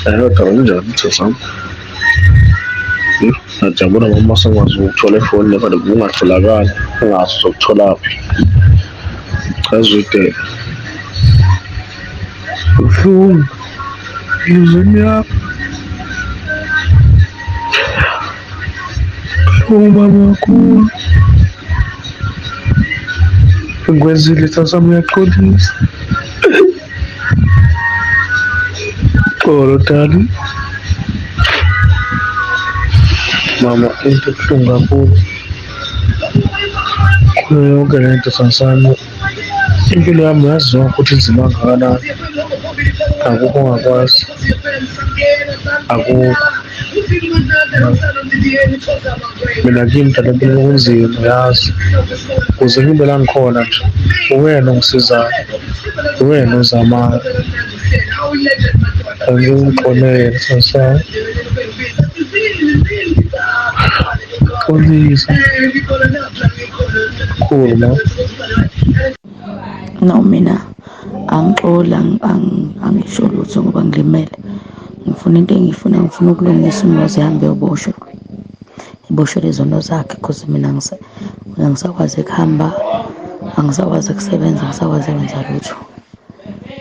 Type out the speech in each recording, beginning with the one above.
Hello, njani mthethwa? Ngiyajabula ngoba sengikwazi ukuthola ifoni le kade kungatholakali, ungazi uzokutholaphi. Cha Zwide, kubuhlungu enhliziyweni yami. Kubuhlungu baba kakhulu. Engikwenzile isitha sami ngiyaxolisa. Xolo dali. Mama, into ebuhlungu kakhulu kuyo yonke le nto sasami, impilo yami uyazi yonke ukuthi inzima kangakanani. Akukho ongakwazi, akukho. Mina kimi dala impilo kunzima uyazi, kuze ngibe la ngikhona nje uwena ongisizayo, uwena ozamayo. Angingixolele sasami. Xolisa kakhulu ma. No, mina angixoli, angisho lutho ngoba ngilimele. Ngifuna into engiyifuna, ngifuna ukulungisa umuzi ehambe eyoboshwa, eboshelwe izono zakhe, cause mina angisakwazi ukuhamba, angisakwazi ukusebenza, angisakwazi ukwenza lutho.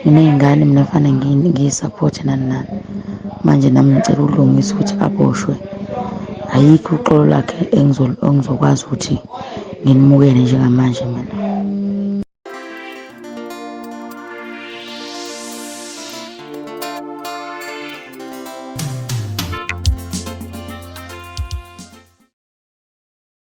Nginey'ngane mina kufanele ngiyisaphothe nani nani. Manje nami ngicela ukulungisa ukuthi aboshwe. Ayikho uxolo lakhe engizokwazi ukuthi ngilimukele njengamanje mina.